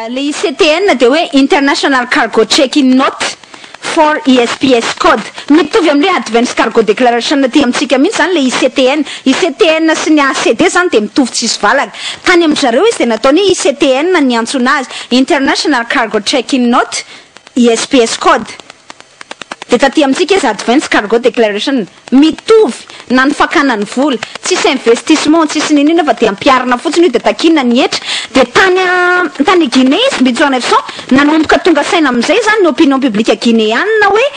Le ICTN dia hoe International Cargo Check-in Note for ISPS Code. Mitovy amin'ilay Advance Cargo Declaration aty amintsika mihitsy izany ilay ICTN. ICTN sy ny ACD izany dia mitovy tsisy valaka. Tany amin-dry zareo izy dia nataony hoe ICTN ny niantsoana azy, International Cargo Check-in Note ISPS Code. Dia taty amintsika izy Advance Cargo Declaration. Mitovy na ny fakana ny vola, tsisy investissement, tsisy n'inon'inona fa dia ampiharina fotsiny io dia takiana ny hetra. Dia tany tany Guinée izy Mbitsoanefson, nanomboka tonga saina amin'izay izany ny opinion publique guinéenne hoe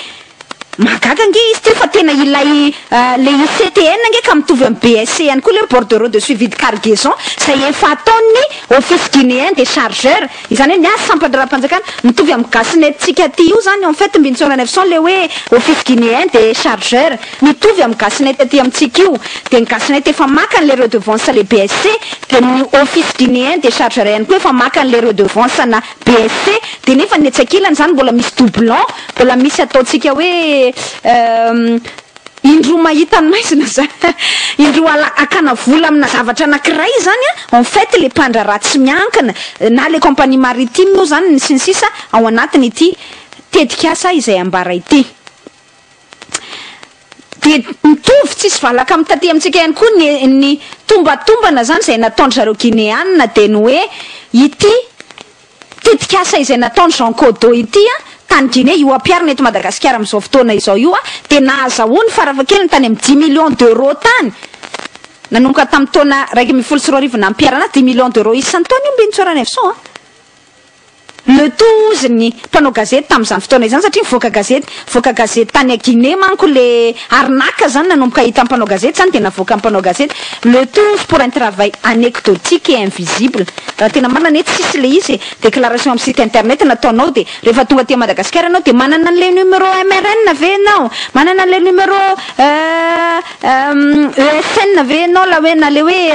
mahagaga ange izy ity fa tena ilay le ICTN ange ka mitovy amin'ny BSC ihany koa le bordereau de suivi de cargaison izay efa ataon'ny office guinéen des chargeurs. Izany hoe ny azy sampan-draharaham-panjakana, mitovy amin'ny Gasynet-tsika aty io izany en fait Mbintsonanefson le hoe office guinéen des chargeurs, mitovy amin'ny Gasynet aty amintsika io, dia ny Gasynet efa maka an'ilay redevance le BSC, dia ny office guinéen des chargeurs ihany koa efa maka an'ilay redevance ana BSC, dia nefa ny etsy ankilany izany mbola misy doublon, mbola misy ataontsika hoe Indroa mahita ny maizina za. Indroa ala hakana vola amina zavatra anakiray zany an, en fait le mpandraharaha tsy miankina na le compagnie maritime moa zany sy ny sisa ao anatiny ity tetikasa izay ambara ity. Dia mitovy tsisy valaka amin'ny taty amintsika ihany koa ny ny tombatombana zany izay nataon-dry zareo Gineana dia ny hoe ity Tetikasa izay nataon'i Jean Kodo ity tany Guinée io ampiharina eto Madagasikara amin'izao fotoana izao io dia nahazahoany farafahakeliny tany amin'ny dix millions d'euros tany nanomboka tamin'ny taona 2011 nampiharana azy, dix millions d'euros isan-taona io Mbinintsoranaivoson a! Le tout hozy ny mpanao gazety tamin'izany fotoana izany satria nivoaka gazety, nivoaka gazety tany Guinée manko le arnaque zany nanomboka hitan'ny mpanao gazety zany dia navoakan'ny mpanao gazety, le tout pour un travail anecdotique et invisible. Raha tena marina anie tsisy le izy e, déclaration amin'ny site internet nataonao dia rehefa tonga aty Madagasikara ianao dia manana an'ilay numéro MRN ve ianao? Manana an'ilay numéro ESN ve ianao la hoe na le hoe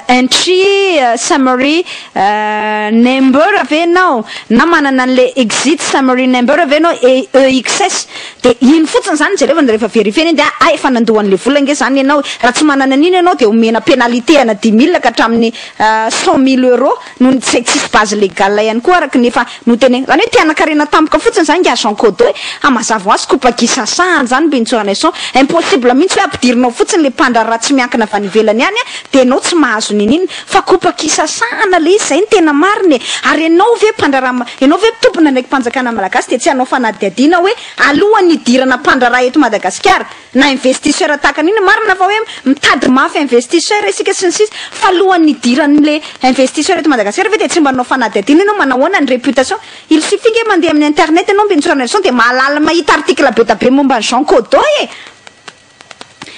entry summary number ve ianao? Na manana an'ilay exit summary number ve ianao EXS? Dia iny fotsiny izany jerevana rehefa verifier-na iny dia hay efa nandoa an'ilay vola ange izany ianao e! Raha tsy manana an'iny ianao dia omena pénalité ana dix mille ka hatramin'ny 100 000 euros noho ny izay tsisy base légale ihany koa araka ny efa notenenina. Izany hoe te hanan-karena tampoka fotsiny izany ingahy Jean Kodo e! Ha mazava ho azy kopa-gisasahana izany Mbinintsoranaisoa. Impossible mihitsy hoe ampidirinao fotsiny ilay mpandraharaha tsy miankina avy any ivelany any dia ianao tsy mahazo n'inon'inona fa kopa-kisasahana ilay izy, izay no tena marina e! Ary ianao ve mpandraharaha Ianao ve tompon'andraiki-panjakana malagasy dia tsy hanao fanadihadiana hoe alohan'ny hidirana mpandraharaha eto Madagasikara na investisseur tahaka an'iny, marina fa hoe mitady mafy investisseur isika sy ny sisa fa alohan'ny hidiran'le investisseur eto Madagasikara ve dia tsy mba hanao fanadihadiana ianao manahoana ny réputation? Il suffit nge mandeha amin'ny internet ianao Mbinintsoranaivoson dia mahalala mahita article be da be momba an'i Jean Kodo e!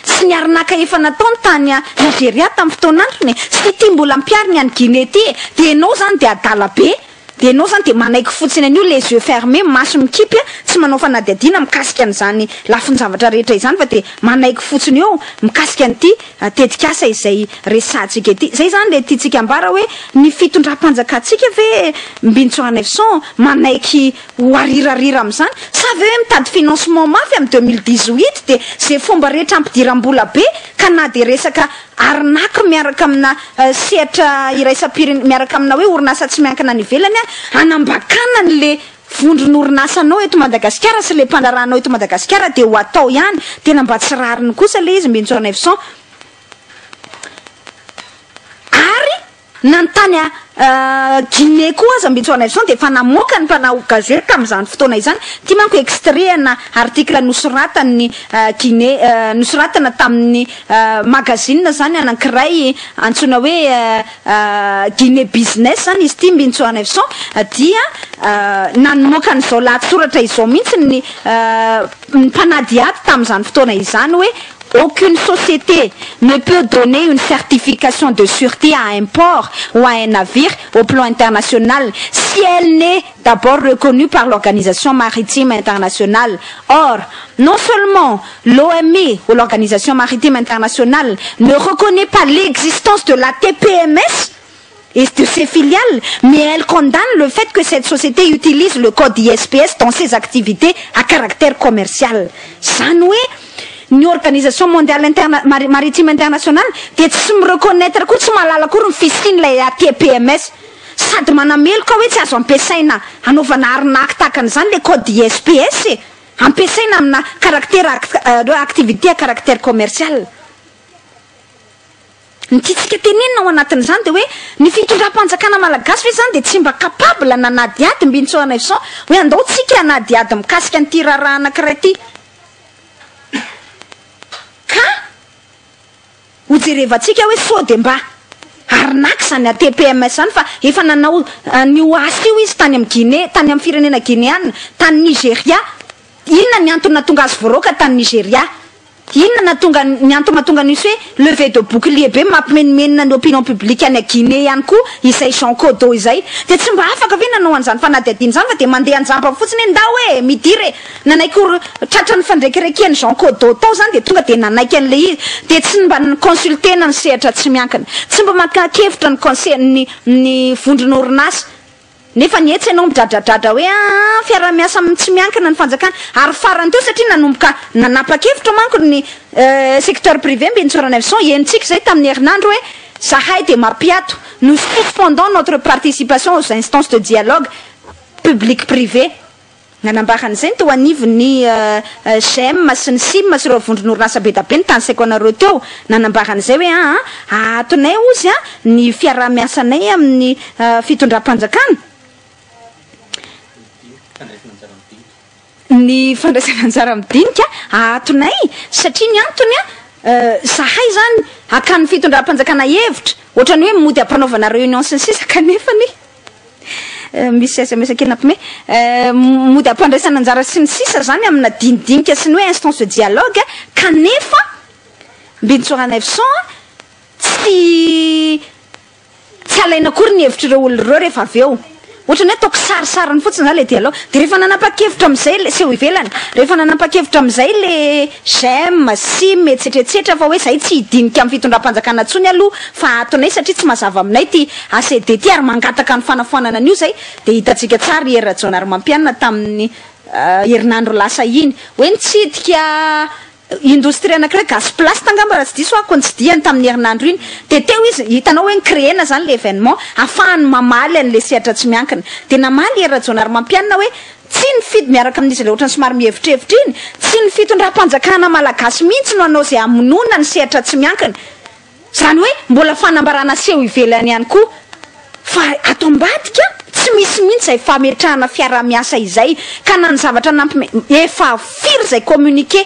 Sy ny arnaque efa nataony tany Nigeria tamin'ny fotoan'androny e! Sy ity mbola ampihariny any Guinée ity e! Dia ianao izany dia adala be! Dia ianao izany dia manaiky fotsiny an'io les yeux fermés, maso mikipy, tsy manao fanadihadiana mikasika an'izany lafin-javatra rehetra izany fa dia manaiky fotsiny eo mikasika an'ity tetikasa izay resahantsika ity. Izay izany ilay tiantsika ambara hoe ny fitondram-panjakantsika ve Mbinintsoanefson manaiky ho arirarira amin'izany? Sa ve hoe mitady financement mafy amin'ny 2018 dia ze fomba rehetra ampidiram-bola be ka na dia resaka arnaque miaraka amina sehatra iraisam-pirenena miaraka amina hoe orinasa tsy miankina any ivelany ary hanambakana an'le vondron'orinasanao eto Madagasikara sy le mpandraharahanao eto Madagasikara dia ho atao ihany? Tena mba tsy rariny kosa le izy Mbinintsoanefson ary Na ny tany Guinée koa aza Mbitsoanaivoson dia efa namoaka ny mpanao gazety tamin'izany fotoana izany. Ity manko extrait ana article nosoratan'ny Guinée, nosoratana tamin'ny magazine izany anankiray antsoina hoe Guinée Business izany izy ity Mbitsoanaivoson dia namoaka an'izao lahatsoratra izao mihitsy ny mpanadihady tamin'izany fotoana izany hoe Aucune société ne peut donner une certification de sûreté à un port ou à un navire au plan international si elle n'est d'abord reconnue par l'Organisation maritime internationale. Or, non seulement l'OMI ou l'Organisation maritime internationale ne reconnaît pas l'existence de la TPMS et de ses filiales, mais elle condamne le fait que cette société utilise le code ISPS dans ses activités à caractère commercial. Zany hoe. Ny Organisation Mondiale Interna Maritime Internationale dia tsy mi-reconnaitre koa, tsy mahalala akory ny fisian'ilay ATPMS. Sady manameloka hoe tsy azo ampiasaina hanaovana arnaque tahaka an'izany ilay code ISPS e! Ampiasaina amina caractère activité à caractère commercial. Ny tiantsika tenenina ao anatin'izany dia hoe ny fitondram-panjakana malagasy ve izany dia tsy mba capable nanadihady Mbinintsoa Naivoson hoe andao tsika hanadihady mikasika an'ity raharaha anankiray ity ka hojerevantsika hoe sao dia mba arnaque izany ATPMS izany fa efa nanao an'io asa io izy tany amin'ny Guinée, tany amin'ny firenena Guinéana, tany Nigeria. Inona ny antony nahatonga azy voaroaka tany Nigeria? Inona nahatonga ny antony mahatonga nisy hoe levée de bouclier be mampimenomenona ny opinion publique any Guinée ihany koa izay Jean Kodo izay? Dia tsy mba afaka ve nanao an'izany fanadihadiana izany fa dia mandeha an-jambany fotsiny hoe ndao e, midira e! Nanaiky ho tratran'ny fandrekirekian'i Jean Kodo tao izany dia tonga dia nanaiky an'ilay izy. Dia tsy mba ni-consulter-na ny sehatra tsy miankina. Tsy mba maka-kevitra ny conseil ny ny vondron'orinasa. Nefa ny etsy ianao midradradradra hoe aa fiaraha-miasa amin'ny tsy miankina ny fanjakana. Ary farany teo satria nanomboka nanapa-kevitra manko ny secteur privé Mbinintsoa Ranaivoson, henontsika izay tamin'ny herinandro hoe zahay dia mampiato, nous suspendons notre participation aux instances de dialogue public privé. Nanambara an'izay ny teo anivon'ny Gem sy ny Sim sy ireo vondron'orinasa be da be nitanisaiko anareo teo. Nanambara an'izay hoe aa ahatonay hozy a ny fiaraha-miasanay amin'ny fitondram-panjakana. Ny fandraisana anjara amin'ny dinika ahatonay satria ny antony a zahay izany hakan'ny fitondram-panjakana hevitra ohatran'ny hoe mody ampanaovana réunion sy ny sisa kanefa anie Misy sms kely nampime. Mody ampandraisana anjara sy ny sisa zany amina dinidinika sy ny hoe instance de dialogue kanefa Mbinintsoa Ranaivoson a tsy tsy alaina akory ny hevitr'ireo olona ireo rehefa avy eo. Ohatran'ny hoe ataoko sarisariny fotsiny zany ilay dialogue. Dia rehefa nanapa-kevitra amin'izay ilay seho ivelany, rehefa nanapa-kevitra amin'izay ilay J'aime, sim, etsetra etsetra fa hoe zahay tsy hidinika amin'ny fitondram-panjakana intsony aloha fa atonay satria tsy mazava aminay ity ACD ity ary mangataka ny fanafoanana an'io zay dia hitantsika tsara i Hery Rajaonarimampianina tamin'ny herinandro lasa iny hoe nitsidika indostria anankiray Gasplast angamba raha tsy diso aho ko nitsidihany tamin'ny herinandro iny dia teo izy hitanao hoe ni-créer-na zany le événement ahafahany mamaly an'le sehatra tsy miankina dia namaly i Hery Rajaonarimampianina hoe Tsy ny fidy miaraka amin'izy ilay ohatran'ny somary mihevitrevitra iny, tsy ny fitondram-panjakana malagasy mihitsy no hanao izay hamonoana ny sehatra tsy miankina. Izany hoe mbola fanambarana aseho ivelany ihany koa. Fa ato ambadika tsy misy mihitsy izay fametrahana fiaraha-miasa izay ka na ny zavatra nampime efa firy izay communiqué,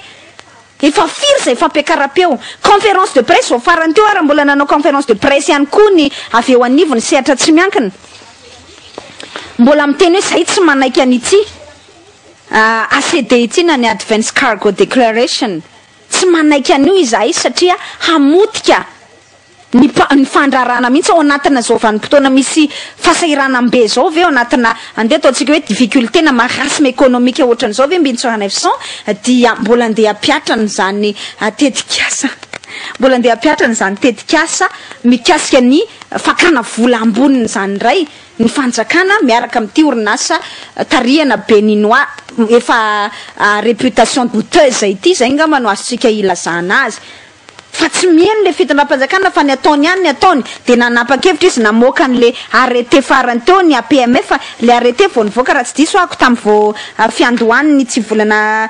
efa firy izay fampiakaram-peo, conférence de presse vao farany teo ary mbola nanao conférence de presse ihany koa ny avy eo anivon'ny sehatra tsy miankina. Mbola miteny hoe zahay tsy manaiky an'ity ACD ity na ny Advance Cargo Declaration. Tsy manaiky an'io izahay satria hamotika ny ny fandraharahana mihitsy ao anatina izao vanim-potoana misy fahasahiranam-be izao ve ao anatina andeha ataontsika hoe difficulté na marasme économique ohatran'izao ve Mbinintsoa Ranaivoson dia mbola andeha hampiatra an'izany tetikasa mbola andeha hampiatra an'izany tetikasa mikasika ny fakana vola ambonin'izany indray ny fanjakana miaraka amin'ity orinasa tarihana Beninois efa à réputation douteuse ity, izay angamba no azontsika ilazana azy. Fa tsy miheno ilay fitondram-panjakana fa ny ataony ihany ny ataony, dia nanapa-kevitra izy namoaka an'ilay arrêté farany teo ny APMF, ilay arrêté vao nivoaka raha tsy diso aho tamin'ny vao fiandohan'ny tsy volana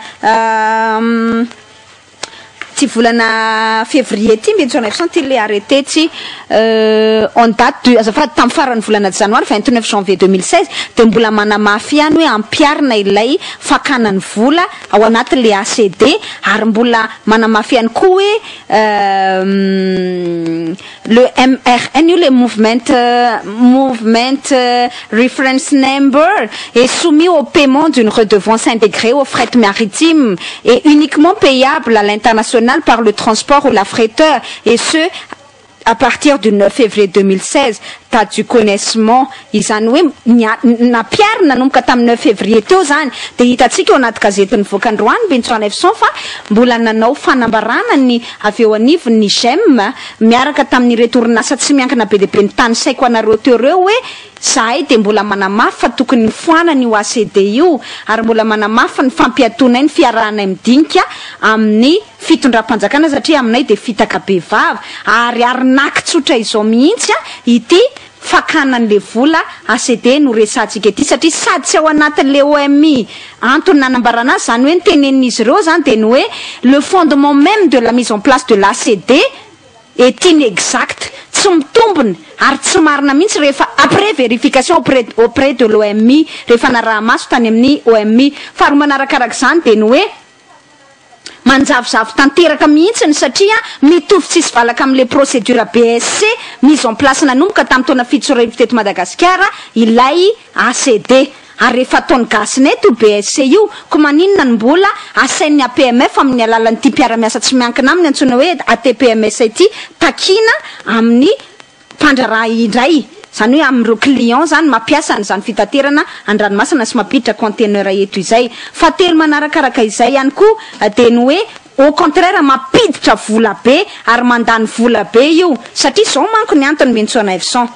Ity volana février ity Mbinintsoa Naivoson ity ilay arrêté tsy en date du azafady tamin'ny faran'ny volana janoary 29 janvier 2016 dia mbola manamafy ihany hoe ampiharina ilay fakana ny vola ao anatin'ilay ACD ary mbola manamafy ihany koa hoe Le MRN io le Movement Movement Reference Number est soumis au paiement d'une redevance intégrée au fret maritime et uniquement payable à l'international par le transport ou l'affréteur et ce à partir du 9 février 2016, date du connaissement. Izany hoe nampiharina nanomboka tamin'ny 9 février teo izany. Dia hitantsika ao anaty gazety nivoaka androany Mbinintsoa Naivoson fa mbola nanao fanambarana ny avy eo anivon'ny Gem miaraka tamin'ireto orinasa tsy miankina be dia be nitanisaiko anareo teo ireo hoe Zahay dia mbola manamafy fa tokony foanana io ACD io ary mbola manamafy ny fampiatonay ny fiarahanay midinika amin'ny fitondram-panjakana satria aminay dia fitaka be vava ary arnaque tsotra izao mihitsy ity fakana an'le vola ACD no resantsika ity, satria sady tsy ao anatin'le OMI antony nanambarana azy zany hoe ny tenenin'izy ireo zany dia ny hoe le fondement même de la mise en place de l'ACD est inexact, tsy mitombony ary tsy marina mihitsy rehefa après vérification auprès de l'OMI, rehefa naraha-maso tany amin'ny OMI. Faharoa manarakaraka izany dia ny hoe manjavozavo tanteraka mihitsy ny satria mitovy tsisy valaka amin'le procédure BSC mise en place nanomboka tamin'ny taona 2007 teto Madagasikara ilay ACD. Ary rehefa ataony gasinay to BSC io ko maninona ny mbola asain'ny APMF amin'ny alalan'ity mpiara-miasa tsy miankina aminy antsoina hoe ATPMS ity takina amin'ny mpandraharaha indray, zany hoe amin'ireo client zany mampiasa an'izany fitaterana an-dranomasina sy mampiditra conteneur eto izay. Fahatelo manarakaraka izay ihany koa dia ny hoe au contraire mampiditra vola be ary mandany vola be io, satria zao manko ny antony mentsoana Efson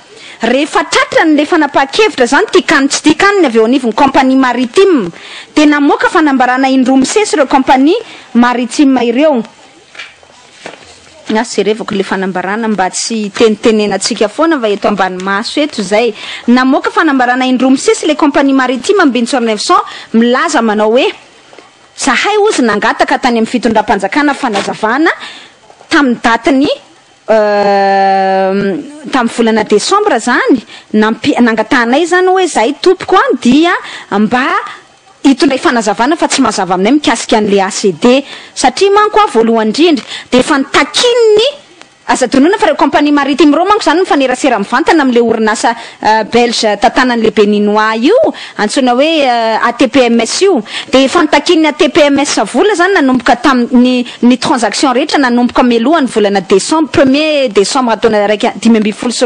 rehefa tratra ny le fanapaha-kevitra zany tiakany tsy tiakaniny avy eo anivon'ny compagnie maritime dia namoaka fanambarana indroa misesy ireo compagnie maritime ireo. Na jerevako le fanambarana mba tsy tenitenenantsika foana fa eto ambany maso eto zay. Namoaka fanambarana indroa misesy le compagnie maritime Mbintsona Efson milaza manao hoe zahay ozy nangataka tany amin'ny fitondram-panjakana fanazavana tamin'ny datiny tamin'ny volana décembre zany nampi nangatahanay zany hoe zahay tompoko a dia mba hitondray fanazavana fa tsy mazava aminay mikasika an'le ACD, satria manko a voalohany indrindra de efa nitakin'ny aza donona fa reo compagnie maritime reo manko zany mifanerasera mivantana am'le orinasa belge tantanan'le béninois io antsoina hoe ATPMS io, de efa nitakin'ny ATPMS vola zany nanomboka tamin'ny ny transaction rehetra nanomboka mialohan'ny volana décembre, 1er décembre taona 2015,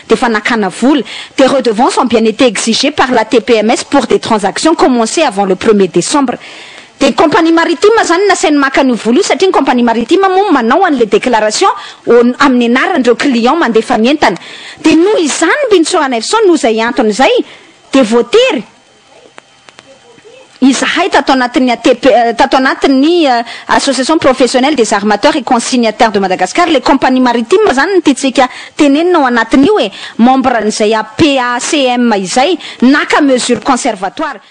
de efa nakana vola. Des redevances ont bien été exigées par l'ATPMS pour des transactions commencées avant le 1er décembre. De compagnie maritime zany nasainy maka an'io vola io, satria ny compagnie maritime moa manao an'le déclaration amin'ny anaran'ireo client mandefa ny entana. De noho izany Mbintsoana Efson, noho izay antony zay de voatery izahay tato anatin'ny ATP, tato anatin'ny Association professionnelle des armateurs et consignataires de Madagascar, le compagnie maritime zany ny tiantsika tenenina ao anatin'io e membre n'izay APACM izay naka mesure conservatoire.